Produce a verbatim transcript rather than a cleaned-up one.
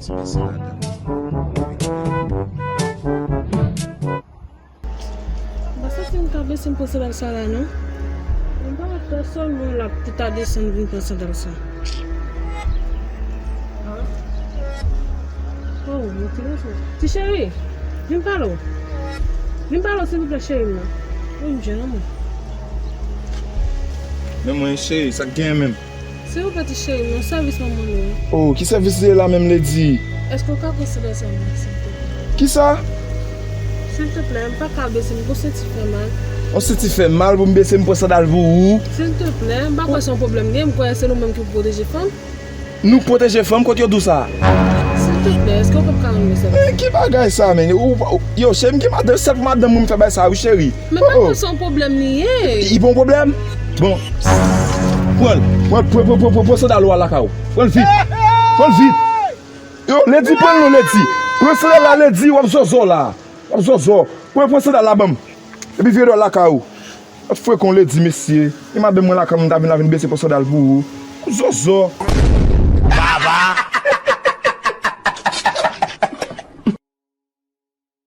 M pa santi m ka blese m pran sandal sa la non. M pa wè pèsonn mwen la pou ta desann vin pran sandal sa. Oh, mwen te leve. Ti cheri, vin pale w. Vin pale w silvouplè cheri m nan. Wi m jwenn anmou. Men mwen cheri, sa k genyen menm? Silvouplè ti cheri m, yon sèvis mwen mande w. Oh, ki sèvis li ye la menm Lady? Èske w ka pran sandal sa mwen silvouplè? Kisa? Silvouplè, m pa ka blese m, gon senti fè mal. Yon senti fè mal pou m blese m pran sandal pou ou? Silvouplè, m pa kwè se yon pwoblèm li ye, m kwè se nou menm ki pou pwoteje fanm. Nou pwoteje fanm, kote yo di w sa? Silvouplè, èske w p ap ka rann mwen sèvis? Men ki bagay sa, men? Ou, ou, yo, cheri m gen madanm, sèl pou madanm mwen m fè bagay sa, wi, cheri. Men pa kwè se yon pwoblèm li ye. I, i pa yon pwoblèm? Bon. Pran l. Pran, pran, pran, pran, pran sandal ou al lakay ou. Pran l vit. Pran l vit. Yo, Lady, pran l non, Lady. Pran sandal la, Lady, w ap zòzò la. W ap zòzò. Pran, pran sandal la, ban m. Epi vire dwat lakay ou. W ap frekan, Lady, mesye. E madanm mwen lakay mwen, m ta vin la vin blese pran sandal pou ou. W ap zòzò.